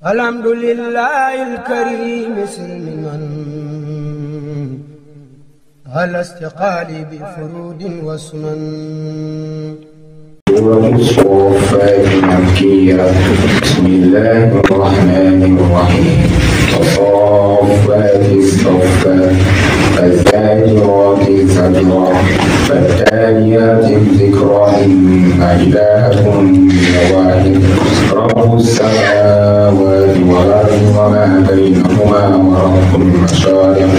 الحمد لله الكريم سلما على استقالي بفرود وسنن والصفات مكية. بسم الله الرحمن الرحيم. والصفات صفا فالزاجرات زجرا فالتاليات ذكرا إن إلهكم لواحد رب السماوات والأرض وما بينهما ورب المشارق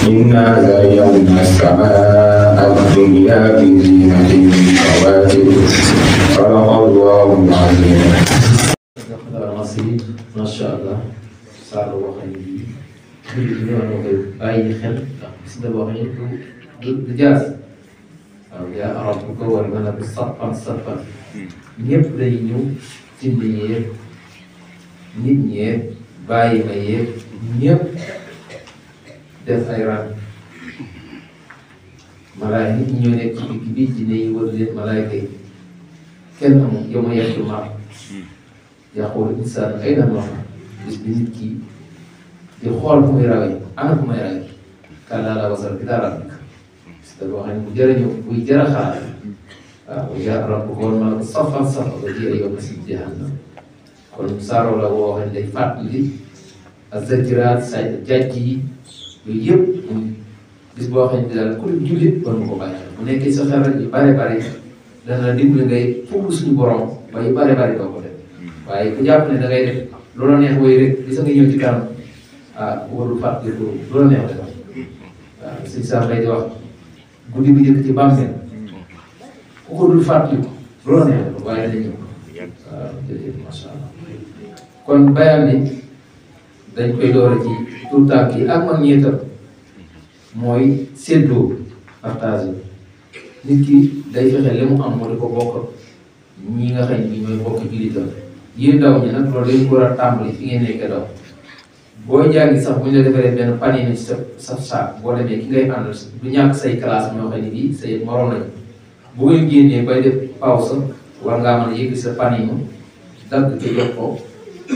إنا زينا السماء الدنيا بزينة الكواكب صدق الله العظيم. ما شاء الله saar boo xam ne bii jullit bi ñoo koy bàyyi xel ndax gis nga boo xam ne du jaas waaw yaa arab bu ko war nga ne sappan sappan ñëpp dañuy ñëw cindi yeeg nit ñeeg bàyyi ma yeeg ñëpp def ay rang malaay nit ñi ñoo nekk ci digg bi jinne yi wër leen malaayka yi kenn amul yow ma yegg ma yaqulu insaan ayna al-mafar bis bi nit ki di xool fu muy rawee ana fu may rawee kallaa laa wazar ilaa rabbika parce que boo xam ne bu jar a ñëw buy jar a xaar waaw yaa rabbuka wal malaku saffan saffa ba ji ay yawma si jahannam kon saaroo la woo xam ne day fàttali az-zakiraat say jàjj yi yooyu yëpp muy bis boo xam ne daal ku jullit war nga ko bàyyi xel bu nekkee sa xel yu bare bare dana la dimbali ngay fuglu suñu borom ba yu bare bare doo ko def waaye ku jàpp ne da ngay def loola neex woy rek gis nga ñëw ci kanam bu ko dul fàttali ko loola neex defal waaw sëñ Saar lay di wax guddi bu njëkk ci bàmmeel ku ko dul fàttali ko loola neex defal waaye dañ ñëw waaw jërëjëf macha allah kon bayam ni dañ koy doora ci tout temps yi ak mag ñeetal mooy séddoo partage nit ki day fexe li mu am moo di ko bokk ñi nga xam ni ñooy bokk jullitam yéen ndaw ñi nag loolu dañu ko war a tàmbali fi ngeen nekkee daw boo jàngi sax bu ñu la defaree benn panier ni ci sa saak boo demee ki ngay àndal du ñàkk say classe ñoo xam ne bii say morom lañu bu ngeen génnee bay def pause war ngaa mën a yëgg sa panier mu dagg ci jox ko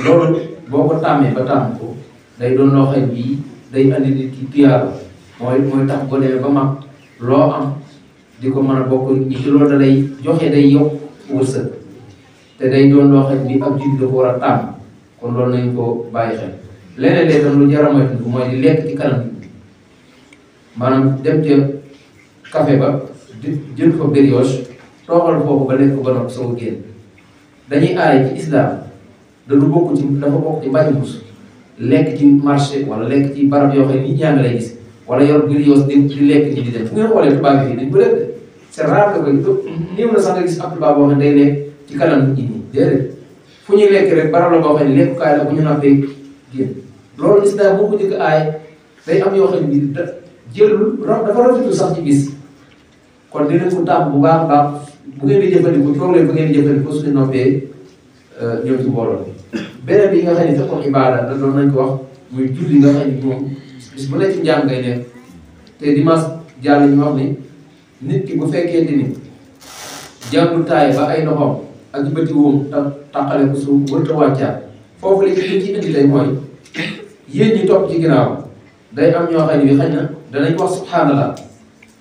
loolu boo ko tàmmee ba tàmm ko day doon loo xam bii day andi nit ki tuyaaba mooy tax boo demee ba mag loo am di ko mën a bokk ñi ci loolu da lay joxe day yokk wërsëg te day doon loo xam ni ab jiw dafa war a tàmm kon loolu nañu ko bàyyi xel leneen lee tam lu jar a moytu mooy di lekk ci kanam maanaam dem ca café ba di jël fa brioche toogal foofu ba lekk ba noppi soo génn dañuy aay ci islam da du bokk ci dafa bokk ci mbañu mus lekk ci marché wala lekk ci barab yoo xam ne nit ñaa ngi lay gis wala yor brioche di lekk ñi di dem fu ngeen xoolee tubaab yi fii dañ ko def de c'est rare que néew na sax nga gis ab tubaab boo xam ne day lekk ci kanam nit ñi déedéet fu ñuy lekk rek barab la boo xam ne lekkukaay la bu ñu nappee génn loolu islam moo ko njëkk aay day am yoo xam ne bii jëlul dafa rafetul sax ci bis kon dinañ ko tàmm bu baax a baax bu ngeen di jëfandikoo toog leen bu ngeen di jëfandikoo suñu noppee ñëw ci mbooloo beneen bi nga xam ne fekkoon ibaada da doon nañ ko wax muy julli nga xam ne moom bis bu nekk ci njàng ngay nekk te dimanche jàll ñu wax ni nit ki bu fekkente ni jàngu taay ba ay loxoom ak bëti woom taqale ko suuf wërta wàccaat foofu la ci indi tey mooy yéen ñi topp ci ginnaaw day am ñoo xam ne bi xëy na danañ wax subhanallah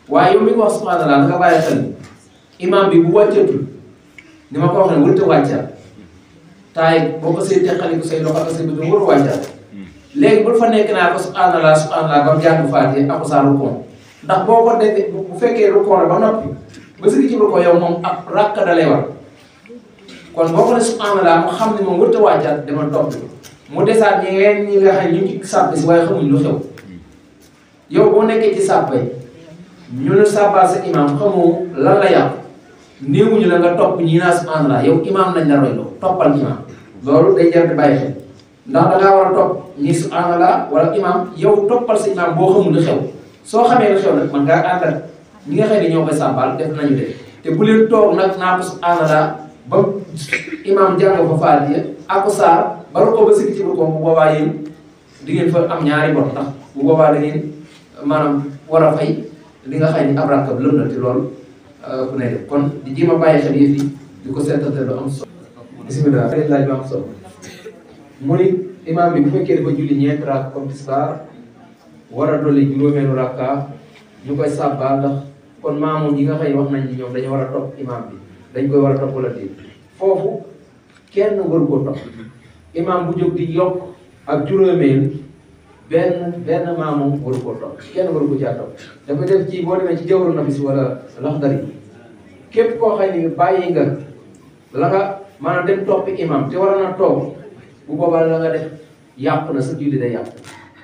waaye yow mi ko wax subhanallah da nga bàyyi xel ni imam bi bu wàccatul ni ma ko wax ne wërta wàccaat taay boo ko say teqali ko say loxo ak say bëti wërta wàccaat léegi bul fa nekk naa ko subhanallah subhanallah ba mu jàng faatee ak saa rukoon ndax boo ko defee bu fekkee rukoon la ba noppi ba sigi ci rukoon yow moom ab rakk da lay war kon boo ko ne subhanallah mu xam ne moom wërta wàccaat dama topp mu desaat ñi nga xam ñu ngi ci sàpp si waaye xamuñ lu xew yow boo nekkee ci sàppay ñu ne sàppal sa imam xamoo lan la yàqu néewuñu la nga topp ñi naa subhanallah yow imam lañ la royloo toppal imam loolu day jar di bàyyi xel ndax da ngaa war a topp ñi subhanallah wala imam yow toppal sa imam boo xamul lu xew soo xamee lu xew nag man ngaa ànd ak ñi nga xam ne ñoo koy sàppal def nañu def te bu leen toog nag naa ko subhanallah ba imam jàng fa faatiya ak saar baro ko ba sigi ci bu ko bu boobaa yéen di ngeen fa am ñaari bor ndax bu boobaa da ngeen maanaam war a fay li nga xam ne ab rakkab lëm na te loolu ku ne def kon di jéem a bàyyi xel yëf yi di ko seetantal lu am solo bismillah laaj bu am solo mu ni imaam bi bu fekkee dafa julli ñeenti rakk comme tisbaar war a dolli juróomeelu rakka ñu koy sàbbaa ndax kon maamoom yi nga xam ne wax nañ ni ñoom dañu war a topp imaam bi dañ koy war a topp wala déet foofu kenn waru ko topp imaam bu jóg di yokk ak juróomeel benn maamoom waru ko topp kenn waru ko caa topp dafa def ci boo demee ci jawharu nafis wala laxdari képp koo xam ne bàyyi nga la nga maanaam dem toppi imaam te war na toog bu boobaa la nga def yàpp na sa julli day yàpp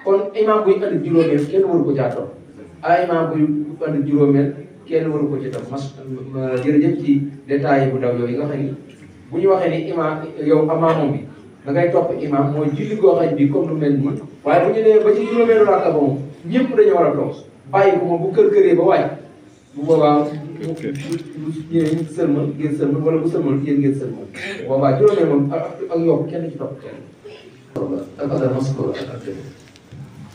kon imaam buy andi juróomeel kenn waru ko caa topp ay imaam buy andi juróomeel kenn waru ko ci topp jërëjëf ci détails bu ndaw yooyu nga xam ni bu ñu waxee ni imaam yow amaamoom bi da ngay topp imaam mooy julli goo xam bi comme lu mel nii waaye bu ñu nee ba ci juróomeelu rakka ba moom ñëpp dañu war a toog bàyyi ko moom bu kër-këree ba waay bu boobaa bu ñëwee ñu sëlmal ngeen sëlmal wala bu sëlmal yéen ngeen sëlmal bu boobaa juróomeel moom ak yokk kenn ci topp kenn.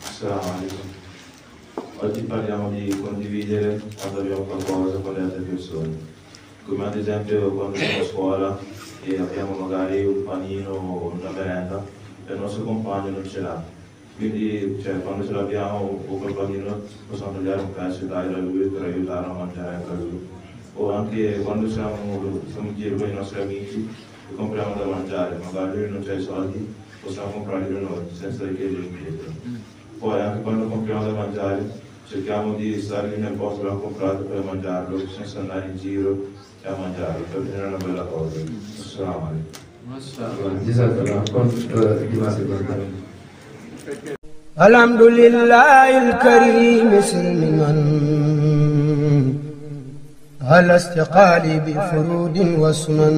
Assalamualaikum. Oggi parliamo di condividere quando abbiamo qualcosa con le altre persone. Come ad esempio quando siamo a scuola e abbiamo magari un panino o una merenda e il nostro compagno non ce l'ha. Quindi quando ce l'abbiamo o quel panino possiamo tagliare un pezzo e darlo a lui per aiutarlo a mangiare a casa lui. O anche quando siamo in giro con i nostri amici e compriamo da mangiare, magari lui non c'ha i soldi, possiamo comprarli noi senza richiedere indietro. Poi anche quando compriamo da mangiare cerchiamo di stare lì nel posto dove abbiamo comprato per mangiarlo senza andare in giro e a mangiarlo, perché è una bella cosa. Assalamu alaikum. الحمد لله الكريم سلما على استقالي بفرود وسنن